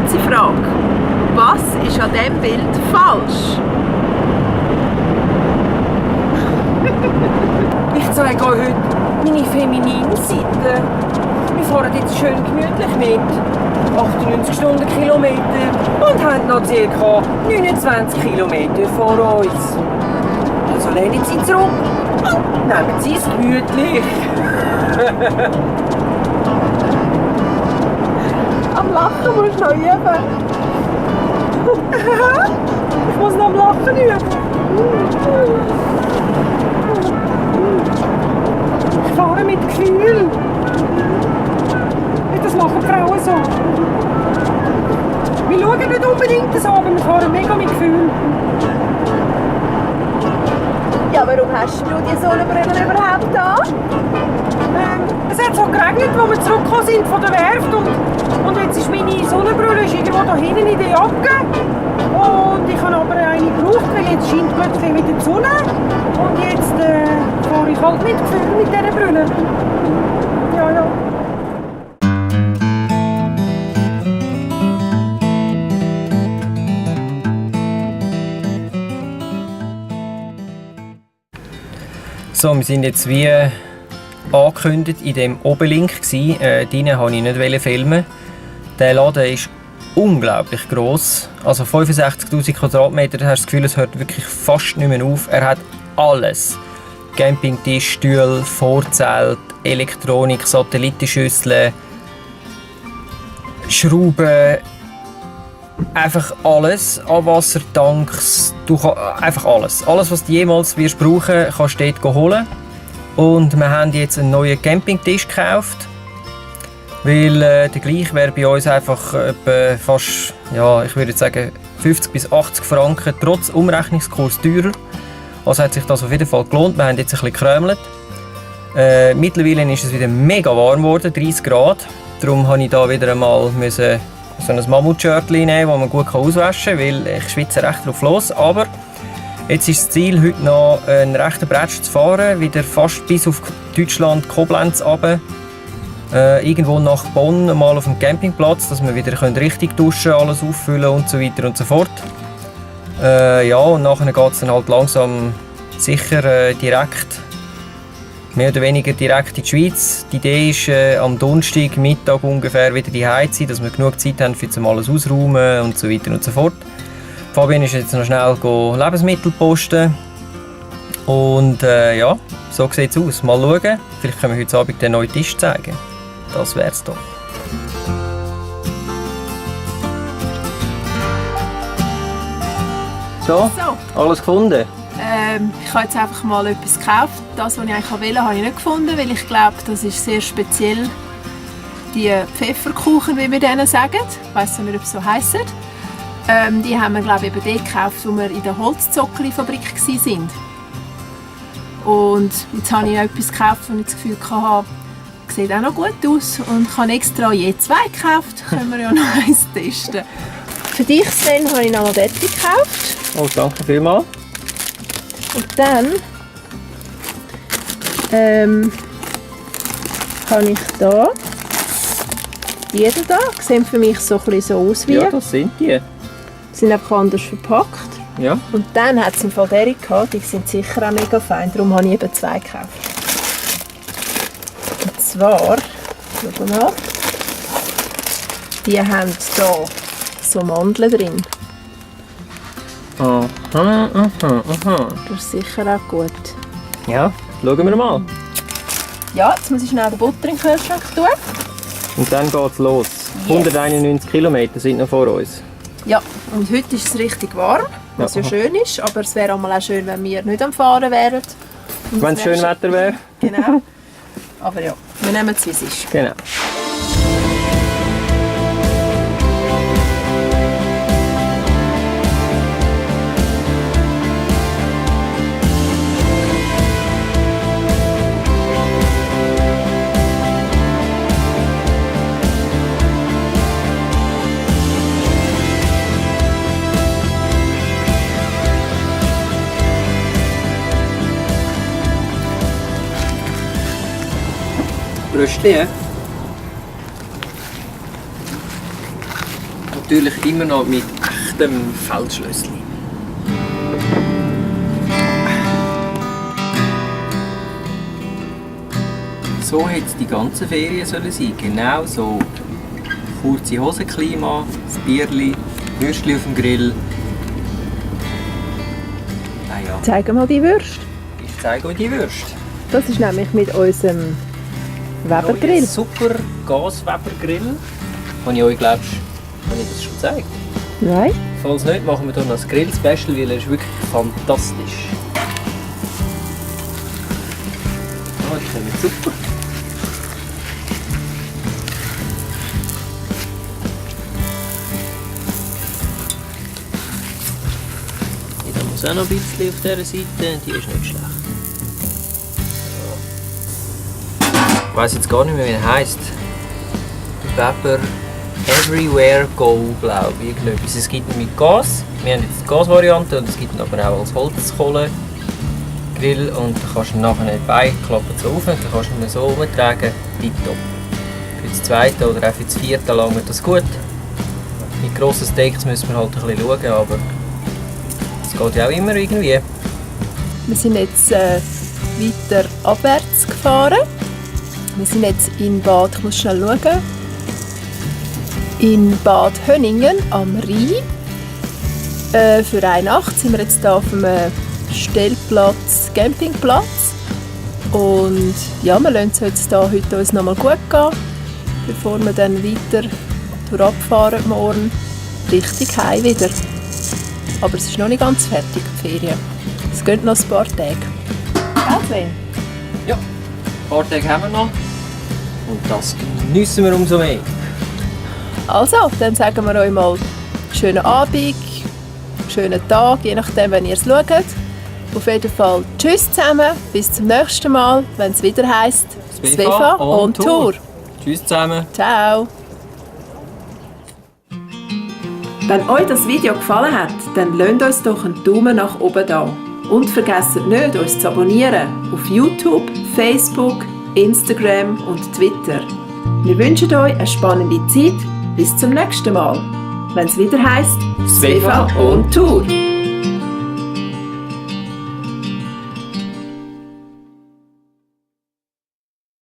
kurze Frage. Was ist an diesem Bild falsch? Ich zeige euch heute meine feminine Seite. Wir fahren jetzt schön gemütlich mit 98 Stundenkilometer und haben noch ca. 29 Kilometer vor uns. Also lehnen Sie zurück und nehmen Sie es gemütlich. Am Lachen musst du noch üben. Ich muss noch am Lachen üben. Ich fahre mit Gefühl. Das machen Frauen so. Wir schauen nicht unbedingt so, aber wir fahren mega mit Gefühl. Ja, warum hast du die Sonnenbrille überhaupt an? Es hat so geregnet, als wir zurückgekommen sind von der Werft und jetzt ist meine Sonnenbrille irgendwo da hinten in der Jacke. Und ich habe aber eine gebraucht, weil jetzt scheint plötzlich wieder die Sonne. Und jetzt fahre ich halt mit Gefühl mit dieser Brille. Ja. So, wir sind jetzt wie angekündigt in dem Obelink. Drinnen wollte ich nicht filmen. Der Laden ist unglaublich gross. Also 65'000 Quadratmeter, da hast du das Gefühl, es hört wirklich fast nicht mehr auf. Er hat alles. Campingtisch, Stühle, Vorzelt, Elektronik, Satellitenschüsseln, Schrauben, einfach alles, Abwassertanks, einfach alles. Alles, was du jemals wirst brauchen, kannst du dort holen. Und wir haben jetzt einen neuen Campingtisch gekauft, weil der gleiche wäre bei uns einfach etwa fast, ja, ich würde sagen 50 bis 80 Franken trotz Umrechnungskurs teurer. Also hat sich das auf jeden Fall gelohnt. Wir haben jetzt ein bisschen gekrömelt. Mittlerweile ist es wieder mega warm geworden, 30 Grad. Darum musste ich da wieder einmal so ein Mammut-Shirt nehmen, das man gut auswaschen kann, weil ich schwitze recht drauf los. Aber jetzt ist das Ziel, heute noch einen rechten Bretsch zu fahren, wieder fast bis auf Deutschland, Koblenz runter. Irgendwo nach Bonn, mal auf dem Campingplatz, dass wir wieder richtig duschen, alles auffüllen und so weiter und so fort. Ja, und nachher geht es dann halt langsam sicher direkt, mehr oder weniger direkt in die Schweiz. Die Idee ist, am Donnerstag Mittag ungefähr wieder daheim zu sein, dass wir genug Zeit haben, für alles ausräumen und so weiter und so fort. Fabian ist jetzt noch schnell Lebensmittel posten. Und ja, so sieht es aus. Mal schauen, vielleicht können wir heute Abend den neuen Tisch zeigen. Das wär's doch. So, alles gefunden? Ich habe jetzt einfach mal etwas gekauft. Das, was ich eigentlich wollte, habe ich nicht gefunden, weil ich glaube, das ist sehr speziell. Die Pfefferkuchen, wie wir denen sagen. Ich weiss nicht, ob sie so heissen. Die haben wir, glaube ich, eben dort gekauft, wo wir in der Holzzockeli-Fabrik waren. Und jetzt habe ich etwas gekauft, wo ich das Gefühl hatte, sieht auch noch gut aus. Und ich habe extra je 2 gekauft. Können wir ja noch eins testen. Für dich, Sven, habe ich noch mal dort gekauft. Oh, danke vielmals. Und dann habe ich hier die hier. Sehen für mich so ein bisschen so aus wie. Ja, das sind die. Sind einfach anders verpackt. Ja. Und dann hat es im Fall derige gehabt, die sind sicher auch mega fein, darum habe ich eben 2 gekauft. Und zwar, schau mal, die haben hier so Mandeln drin. Aha. Das ist sicher auch gut. Ja, schauen wir mal. Ja, jetzt muss ich schnell den Butter in den Kühlschrank tun. Und dann geht's los. Yes. 191 Kilometer sind noch vor uns. Ja, und heute ist es richtig warm, was ja Ja. schön ist, aber es wäre auch schön, wenn wir nicht am Fahren wären. Wenn es schön Wetter wäre. Genau. Aber ja, wir nehmen es, wie es ist. Genau. Bröstchen. Natürlich immer noch mit echtem Feldschlössli. So hätte es die ganze Ferien sollen sein. Genau so. Kurze Hosenklima, das Bierli, Würstchen auf dem Grill. Naja, Zeig mal die Würste. ich zeige euch die Würste. Das ist nämlich mit unserem Webergrill. Neuer super Gaswebergrill. Habe ich euch, glaubst du, habe ich das schon gezeigt? Nein. Falls nicht, machen wir hier noch das Grill-Special, weil er ist wirklich fantastisch. Oh, das kommt super. Da muss auch noch ein bisschen auf dieser Seite, die ist nicht schlecht. Ich weiss jetzt gar nicht mehr, wie er heisst. Weber Everywhere Go, glaube ich. Irgendetwas. Es gibt ihn mit Gas. Wir haben jetzt die Gasvariante und es gibt ihn aber auch als Holzkohlegrill. Und dann kannst du ihn nachher nicht beiklappen so auf und dann kannst du ihn so umtragen. Tipptopp. Für das zweite oder auch für das vierte langt das gut. Mit grossen Steaks müssen wir halt ein bisschen schauen, aber es geht ja auch immer irgendwie. Wir sind jetzt weiter abwärts gefahren. Wir sind jetzt in Bad, ich muss schnell schauen, in Bad Hönningen am Rhein. Für eine Nacht sind wir jetzt hier auf einem Stellplatz, Campingplatz. Und ja, wir lassen es jetzt hier heute uns noch mal gut gehen, bevor wir dann weiter abfahren morgen Richtung Heim wieder. Aber es ist noch nicht ganz fertig, die Ferien. Es geht noch ein paar Tage. Sven? Ja, ein paar Tage haben wir noch. Und das geniessen wir umso mehr. Also, dann sagen wir euch mal schönen Abend, schönen Tag, je nachdem, wenn ihr es schaut. Auf jeden Fall tschüss zusammen, bis zum nächsten Mal, wenn es wieder heisst Svefa on Tour. Tschüss zusammen. Ciao. Wenn euch das Video gefallen hat, dann lasst uns doch einen Daumen nach oben da. Und vergesst nicht, uns zu abonnieren auf YouTube, Facebook, Instagram und Twitter. Wir wünschen euch eine spannende Zeit. Bis zum nächsten Mal, wenn es wieder heisst Svefa on Tour.